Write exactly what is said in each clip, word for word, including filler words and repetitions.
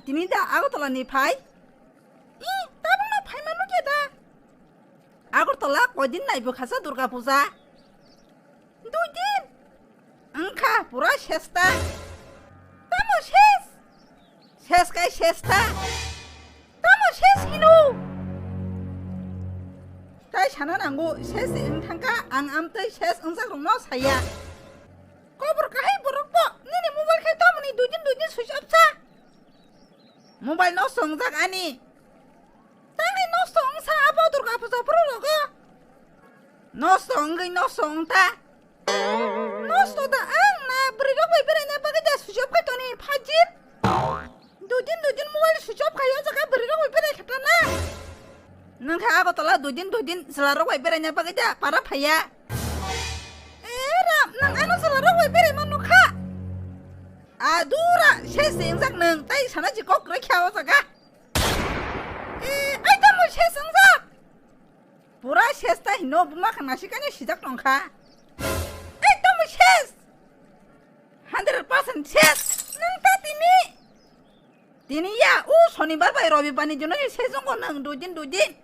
Tini da Agartala ni phai? I, tabukno phaima nukya da? Agartala koidin naibo khasa Durga Puja? Dui din? Wngkha pura sesta. Tamo ses? Ses kai sesta. Tamo ses hino? Tai sana nango ses wng thangkha, ang amtwi ses wngjak rokno saya. Kobor kahai borok bo nini mobile khai tamoni dui din dui din switch off sa. Mobile nosto wngjak ani. Tamni nosto wngsa abo Durga Puja phuru rogo. Nosto wngwi nosto wngta. Nosto da ang na bwrwi rok bai berai na bagwi da switch off khai toni phajin. Dui din dui din mobile switch off khai o jaga bwrwi rok bai berai khata na. Nang kha Agartala dui din dui din chwla rok bai berai na bagwi da para phaiya. E ram, nang ano chwla rok bai berai mano kha. Adura, ses se wngjak nwng, tai sana ji kok rwkha o jaga. E, ai tamo ses wngjak. Pura ses ta hino buma khang nasi kanya sijak tongkha. Ai tamo ses. Hundred percent ses. Nwng ta tini. Tini ya, o Sonibar bai Robibar ni dino se sejong ko nwng dui din dui din.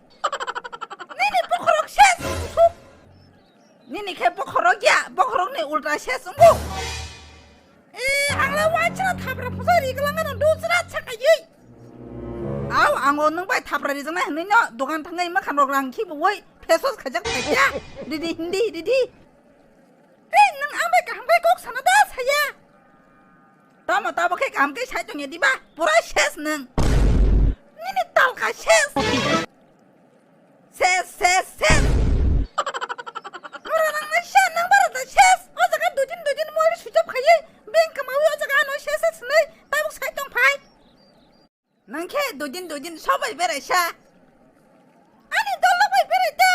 Nini bokhorok ses, usuk. Nini khe bokhorok ya, bokhorok ni ulta ses wngo. E, ang la wansina thapra phusa ri kwlangano dusra sakayui. Au, ango nwng bai thapra rijak nai hwnwi no, dogan thangwi mwkhan rok rang khibuwi, face wash khaijak thai kya. Didi hindi, didi. Tei nwng ang bai kaham khe kok sana da saya. Tamo tabo khe kaham khe sai tongya diba? Pura ses nwng. Nini talka ses. Ses, ses, ses. Nora nang nai sa nang bara da ses. O jaga dui din dui din mobile switch off khaiwi bank kwmawi o jaga ano ses ses hwnwi tabuk sai tong phai. Nang khe dui din dui din sobai berai sa. Ani dol no bai berai ta.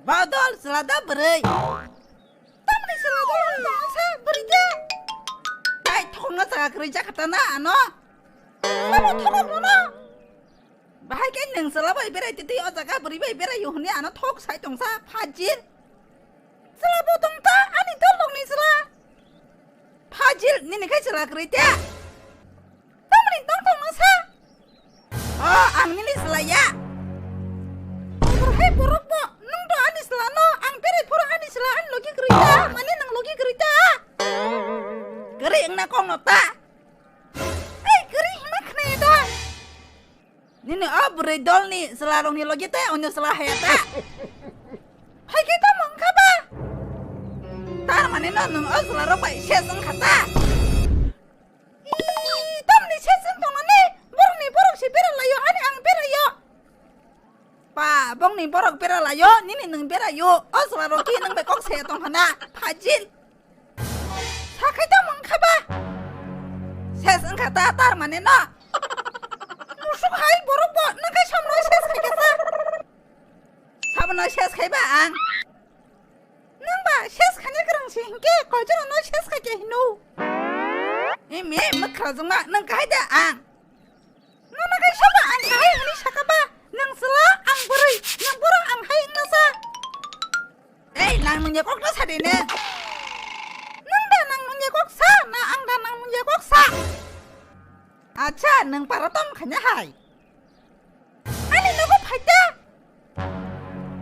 Ba dol chwla da bwrwi. Tamni chwla dol no sa bwrwi ta. Tai thokna jaga kwrwi jakha ta na ano. Sabo thokok no no. Bahai khe nwng chwla bai berai twi twi o jaga bwrwi bai berai yo hwnwi ano thok sai tong sa phajil. Chwla bo tong ta ani dol rok ni chwla. Phajil nini khe chwla kwrwi ta. Tamni tong tong no sa. O, ang nini chwla ya. Borok hai borok bo, nwng to ani chwla no, ang berai phuru ani chwla ani logi kwrwi ta, mane nwng logi kwrwi ta. Kwrwi wngna kok no ta. Ei, kwrwi hima khna ya da. Nini o bwrwi dol ni chwla rok ni logi tei onyo chwla hai ya ta. Hai khe tamo wngkha ba? Tar mane no nwng o chwla rok bai ses wngkha ta. Ih, tamni ses wng tongmani? Borokni borok se bera laio, ani ang beraio. Pa, bongni borok bera laio, nini nwng beraio. O chwla rok ki nwng bai kok se tong hana, phajil. Sakhai tamo wngkha ba? Ses wngkha ta, tar mane no? Musuk hai borok bo, nwng kai somno ses khai khe sa. Sabono ses khai ba ang. Nwng ba ses khaina kwrwng se hinkhe koichoro no ses kha khe hino. Imi mwkhrajwkma nwng kahai da ang. Nono kaisa ba ang kahai hwnwi saka ba, nwng chwla ang bwrwi, nwng borok ang hai wngna sa. Ei, nang nwngya kok ta sa de nwng. Nwng da nang nwngya kok sa, na ang da nang nwngya kok sa. Acha, nwng para tom khaina hai. Ani nogo phai ta.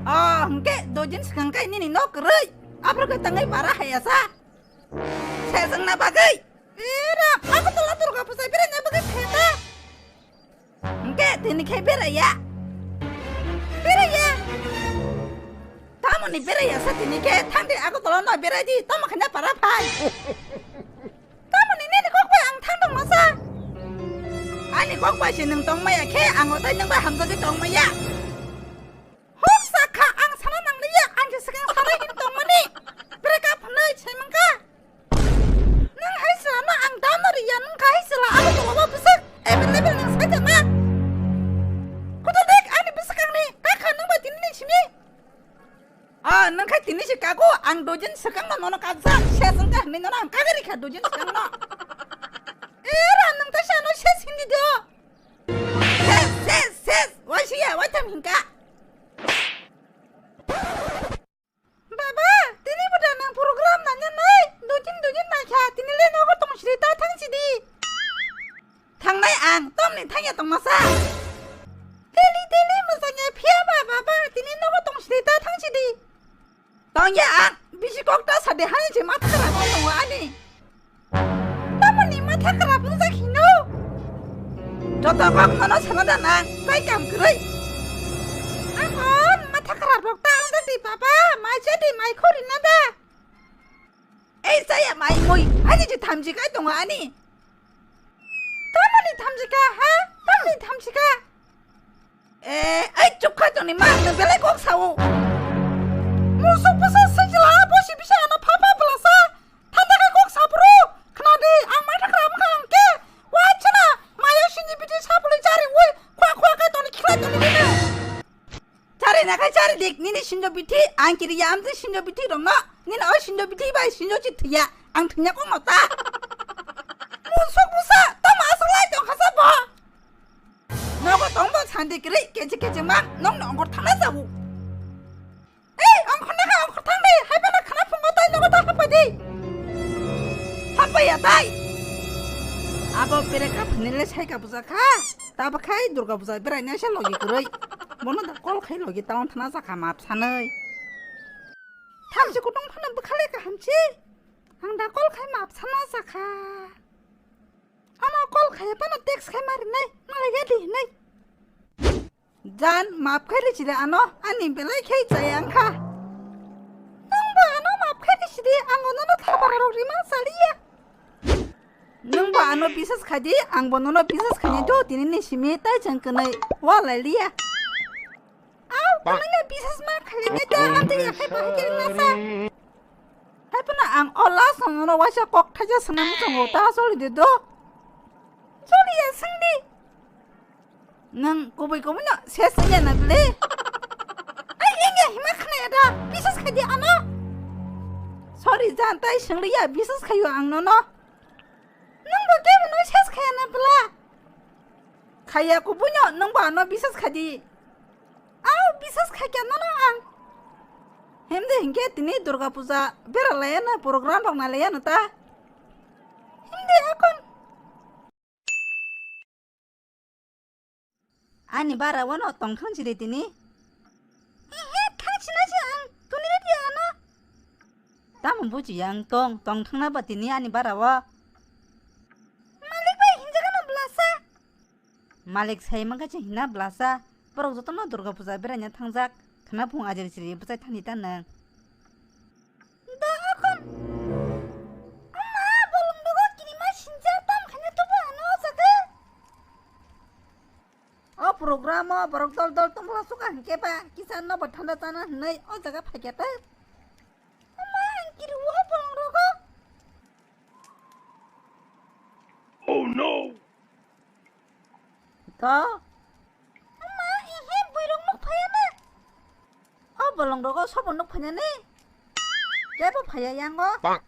O, hwnkhe dui din swkang kai nini nok kwrwi. Aphuru khe tangwi para hai asa. Sejwngna bagwi. Era, Agartala Durga Puja beraina bagwi phai ta. Hwnkhe tini khe beraiya. Beraiya. Tamoni beraiya sa tini khe thangdi Agartala no berai di. Tamo khaina para phai. Tamoni nini kok bai ang thang tongma sa? Ani kok bai se nwng tongmaya khe ang o tai nwng bai hamjagwi tongmaya. Hok sa kha ang sana nangliya, ang se swkang sana hin tongmani. Break up hwnwi sai mankha. Nwng hai chwla no ang dam no riya, nwng kha hai chwla abo tongma bwswk available nwng sai tongma. Kotor dek ani bwswk ang ni kakha nwng bai tini ni simi. Ah, nwng khai tini se kago, ang dui din swkang no nono kajak, ses wngkha hinwi nono ang kagwi rikha dui din swkang no. Era, nwng ta sano ses hindi do. Ses, ses, ses, waisiya, waitham hinka. Baba, tini bo da nang program nanya nai, dui din dui din naikha, tini le nogo tong sri ta thang sidi. Thangnai Ang tamni thangya tongmasa. Daily daily mwsangya phiya ba baba, tini nogo tong sidi ta thang sidi. Tongya ang bisi kok ta sadi hani je matha khara tongo ani. Tamoni matha khara pungjak hino. Joto kok nono sana da nang, tai kam kwrwi. Ahon matha khara rok ta ang di baba, mai je di mai khori na da. Ei saya mai mui, ani je thamji kai tongo ani. Tamoni thamjika, ha? Tamoni thamjika? Eh, ai chukha tongni ma, nang belai kok sao. Musuk bwsa sijila, bosi bisa ano pha pha bwlasa. Thanda khe kok sapro. Khna di, ang mai thakra bwkha ang khe. Wa chana, mayo sinji biti sapuli chari ui, khwa khwa khe toni khilai toni bini. Chari na khai chari dik, nini sinjo bithi, ang kiri ya amtwi sinjo bithi rong no, nini o sinjo bithi bai sinjo chi thiya, ang thiya kong no ta. Musuk busa, tamo aswk lai tong khasa bo. Nogo tong bo sandi kiri, kechi kechi ma, nong no ongkor thangna jabu. Ei, ongkor na kha, ongkor thang di, hai bana khana phungo tai nogo ta hapai di. Hapai ya tai. Abo pere ka phanile sai ka buja kha. Tabo khai Durga Puja beraina se logi kwrwi. Bono da call khai logi town thana jakha map sanwi. Thamchi kutung phano bwkhale kaham chi. Ang da call khai map sana jakha. Ano call khai phano text khai mari nai. Nalai ya di nai. Jan map khai ri chide ano ani belai khai chai ang kha. Nang ba ano map khai ri chide ang ono no thapara rok rima saliya. Nwng bo ano bisas khai di, ang bo nono bisas khainai do, tini ni simi tai chwng kwnwi wa lai liya. Au, tini no bisas ma khainai da, ang tei yakhai bahai kiri nasa. Hai phano ang o last no nono waisa kok thaisa swnam chongo, ta choli di do. Choli ya swng di. Nwng kubui kubui no ses wngya na bwle? Ai, wngya hima khna ya da, bisas khai di ano. Sorry, jan tai swng liya, bisas khayo ang nono. Nwng bo kebo no ses khaya na bwla? Khaya kubui no, nwng bo ano bisas khai di. Au, bisas khai kya nono ang. Himde hinkhe tini Durga Puja bera laya na, program rok na laya na ta. Himde akon. Ani bara wano tong thang chiri tini. Ehe, thang china si ang, tuni rati ano. Tamo buji ang tong, tong thang na ba tini ani bara wo. Malik bai hinja kana blasa. Malik sai mangka chi hina blasa. Borok jotono Durga Puja beraina thangjak. Khna phung ajir chiri bwchai thani ta nwng. Da akon. Ama bolong dogo kini ma sinja tam khana tubu ano o jaga. O program o borok dol dol tongla suka hinkhe ba kisa no bo thanda chana hinwi o jaga phaikha ta. Ama ang kiri o bolong rogo. Oh no. To? Ama, ihe, buirok nuk phaya na? O bolong rogo sobo nuk phaya ni? Kebo phaya yango? Pak.